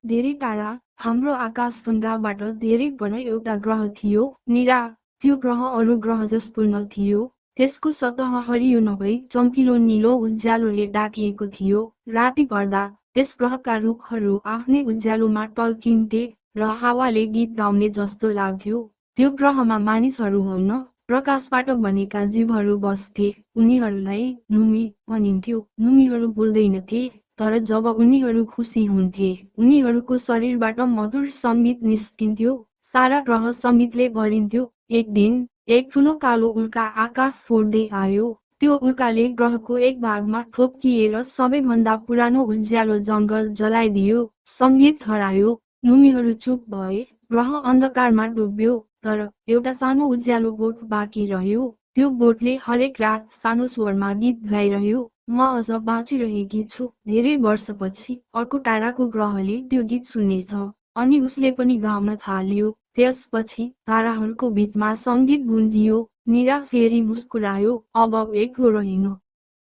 धेरै टाढा हाम्रो आकाशगङ्गाबाट धेरै पर एउटा ग्रह थियो। नीरा, त्यो ग्रह अरू ग्रह जस्तो नथियो। त्यसको सतह हरियो नभई चम्किलो नीलो उज्यालोले ढाकिएको थियो। राति पर्दा त्यस ग्रहका रुखहरू आफ्नै उज्यालोमा टल्किन्थे र हावाले गीत गाउने जस्तो लाग्थ्यो। त्यो ग्रहमा मानिसहरू हुन्, प्रकाशबाट बनेका जीवहरू बस्थे। उनीहरूलाई नुमी भनिन्थ्यो। नुमीहरू बोल्दैनथे, तर जब उनीहरू खुसी हुन्थे, उनीहरूको शरीरबाट मधुर सङ्गीत निस्किन्थ्यो। सारा ग्रह सङ्गीतले भरिन्थ्यो। एक दिन एक ठुलो कालो उल्का आकाश फोड्दै आयो। त्यो उल्काले ग्रहको एक भागमा ठोक्किएर सबैभन्दा पुरानो उज्यालो जङ्गल जलाइदियो। सङ्गीत हरायो। नुमीहरू चुप भए। ग्रह अन्धकारमा डुब्यो। तर एउटा सानो उज्यालो बोट बाँकी रह्यो। त्यो बोटले हरेक रात सानो स्वरमा गीत गाइरह्यो। म अझ बाँचिरहेकी छु। धेरै वर्षपछि अर्को टाढाको ग्रहले त्यो गीत सुन्नेछ अनि उसले पनि गाउन थाल्यो। त्यसपछि ताराहरूको बीचमा सङ्गीत गुन्जियो। नीरा फेरि मुस्कुरायो। अब एक्लो रहेन।